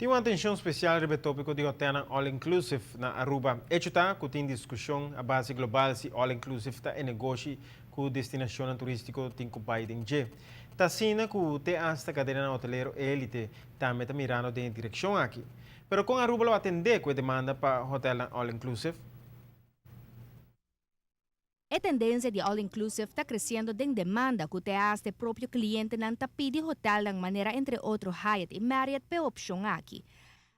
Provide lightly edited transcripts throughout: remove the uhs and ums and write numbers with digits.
Tin un atencion special riba e topico di hotelnan all inclusive na Aruba. Hecho ta cu tin discusion a base global si all inclusive ta e negoshi cu destinacionnan turistico tin cu bay den dje. Ta asina cu te hasta cadenanan hotelero elite tambe ta mirando den e direccion aki. Pero con Aruba lo atende cu e demanda pa hotelnan all inclusive? E tendencia di all inclusive ta creciendo den demanda cu te hasta e propio clientenan ta pidi hotelnan manera entre otro Hyatt y Marriott p'e opcion aki.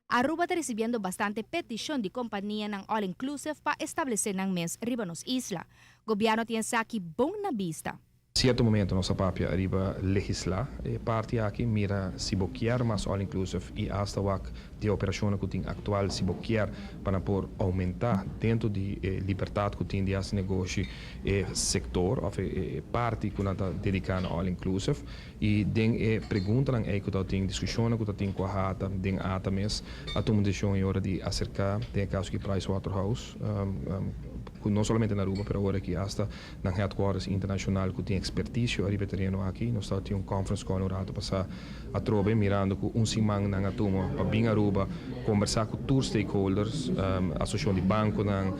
Aruba ta ricibiendo bastante peticion di companianan all inclusive pa establece nan mes riba nos isla. Gobierno tin esaki bon na bista. Cierto momento nos a papia riba legisla e parti aki, mira si bo kier mas all inclusive y hasta wak di operacionnan cu tin actual, si bo kier pa nan por aumenta dentro di e libertad cu tin di haci negoshi e sector of e parti cu nan ta dedica na all inclusive. Y den e preguntanan ey cu ta tin, discusionnan cu ta tin cu a hata den ATA mes, a tuma un decision e ora di acerca den e caso aki Price Waterhouse, cu no solamente na Aruba pero awor aki hasta nan headquarters internacional cu tin experticio ariba e tereno aki. Nos ta tin un conference call un rato pasa atrobe mirando cu un siman nan a tuma pa bin Aruba conversa cu tur stakeholders, asociacion di banconan,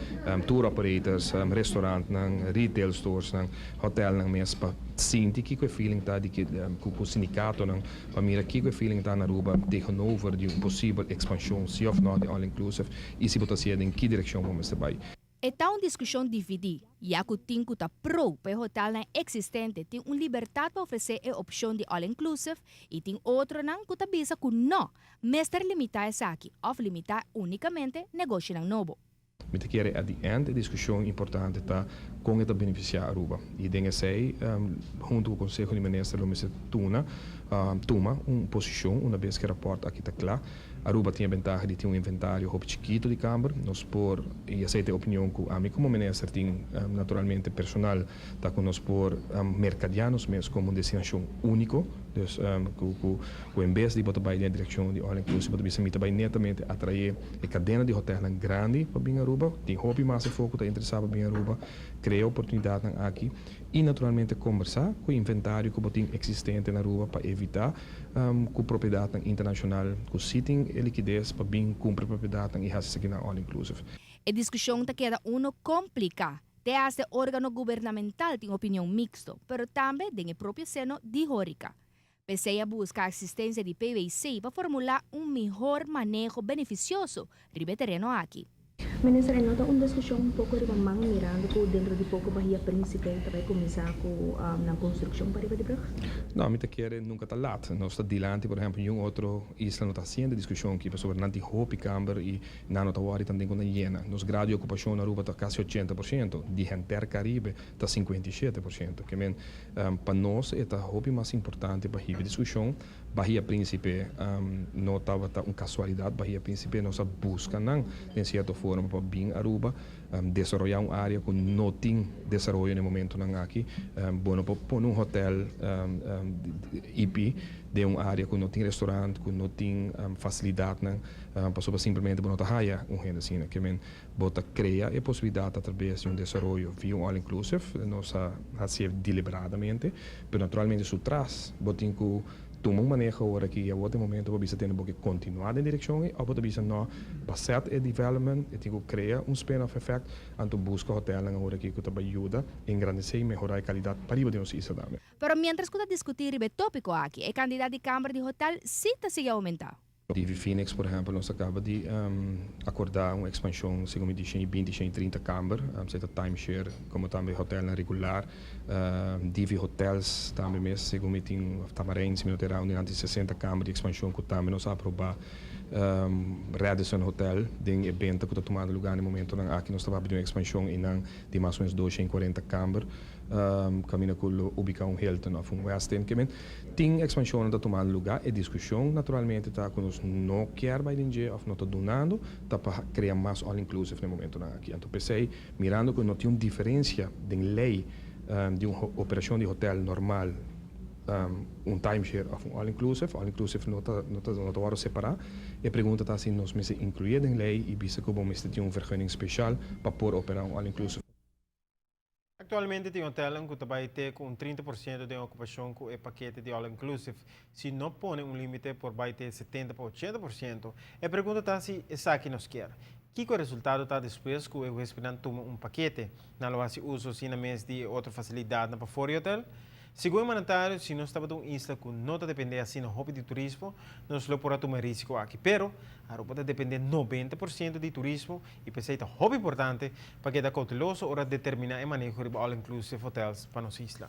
tour operators, restaurantnan, retail storesnan, hotelnan mes pa sinti kico e feeling ta di cu sindicatonan pa mira kico e feeling ta na Aruba tegenover di un posibel expansion si of no di all inclusive y si bo ta haci'e den ki direccion bo mester bay. E ta un discusion dividi, ya cu tin cu ta pro pa e hotelnan existente tin un libertad pa ofrece e opcion di all inclusive y tin otronan cu ta bisa cu no, mester limita esaki of limita unicamente negoshinan nobo. Mi ta kere at the end e discusion importante ta con e ta beneficia Aruba y den esey hunto cu Conseho di Minister lo mester tuna tuma un posicion una bes cu e rapport aki ta cla. Aruba tin e bentaha di tin un inventario hopi chikito di kamber. Nos por, y esey ta e opinion cu ami como minister tin naturalmente personal, ta cu nos por mercadea nos mes como un destinacion unico. Dus cu cu cu en bes di bo ta bay den e direccion di all inclusive bo ta bisa mi ta bay netamente atrae e cadena di hotelnan grandi pa bin Aruba. Tin hopi mas efo cu ta interesa pa bin Aruba, crea oportunidadnan aki y naturalmente combersa cu e inventario cu bo tin existente na Aruba pa evita cu propiedadnan internacional cu si tin e likides pa bin cumpra propiedadnan y haci esakinan all inclusive. E discusion ta keda uno complica. Te hasta e organo gubernamental tin opinion mixto, pero tambe den e propio seno di horeca. P'esey a busca asistencia di PwC pa formula un mihor maneho beneficioso riba e tereno aki. Minister, e no ta un discusion un poco riba man mirando cu dentro di poco Bahia Principe ta bay cuminsa cu nan construccion pa riba di brug? No, mi ta kere nunca ta laat. Nos ta dilanti, por ehempel, niun otro isla no ta haciendo e discusion aki pasobra nan tin hopi kamber y nan no ta worry tanten cu nan yena. Nos grado di ocupacion na Aruba ta casi 80%, di henter Caribe ta 57%. Ke men, pa nos e ta hopi mas importante pa hiba e discusion. Bahia Principe no tabata un casualidad. Bahia Principe nos a busca nan den cierto forma pa bin Aruba desaroya un area cu no tin desaroyo na e momentonan aki. Bo no por pone un hotel EP den un area cu no tin restaurant, cu no tin facilidadnan, pasobra simplemente bo no ta haya un hende asina. Ke men bo ta crea e posibilidad atrabes di un desaroyo via un all inclusive. Nos a hacié deliberadamente, pero naturalmente su tras bo tin cu tuma un maneho ora ki awor ta e momento pa bisa tende bo ke continua den direccion ei of bo ta bisa no, pa set e development e tin cu crea un spin off effect, anto busca hotelnan awor aki cu ta bay yuda engrandece y mehora e calidad pariba di nos isla tambe. Pero mientras cu ta discuti riba e topico aki, e cantidad di camber di hotel si ta sigui aumenta. Divi Phoenix, por ehempel, nos a caba di acorda un expansion segun mi di 120, 130 camber, esey ta timeshare como tambe hotelnan regular. Divi Hotels tambe mes, segun mi tin, of Tamarijn, si mi no ta erra, un dilanti 60 camber di expansion cu tambe nos a aproba. Radisson Hotel, den e benta cu ta tumando lugar na e momentonan aki, nos ta papia di un expansion eynan di mas o menos 240 camber, caminda cu lo ubica un Hilton of un Westin. Ke men tin expansionnan ta tumando lugar, e discusion naturalmente ta cu nos no kier bay den dje of no ta dunando, ta pa crea mas all inclusive na e momentonan aki. Anto p'esey, mirando cu no tin un diferencia den ley di un operacion di hotel normal, un timeshare of un all inclusive, all inclusive no ta wordo separa. E pregunta ta si nos mester inclui den ley y bisa cu bo mester tin un vergunning special pa por opera un all inclusive. Actualmente tin hotel cu tambe tin cu un 30% di ocupacion cu e pakete di all inclusive. Si no pone un limite, por bay te 70 pa 80%. E pregunta ta si esaki nos kier. Kico e resultado ta despues cu e huesped tuma un pakete? Nan lo haci uso asina mes di otro facilidad na pafor di hotel? Segun e mandatario, si nos tabata un isla cu no ta depende asina hopi di turismo, nos lo por a tuma risico aki. Pero, Aruba ta depende 90% di turismo y pesey ta hopi importante pa keda cauteloso ora determina e maneho di all-inclusive hotels pa nos isla.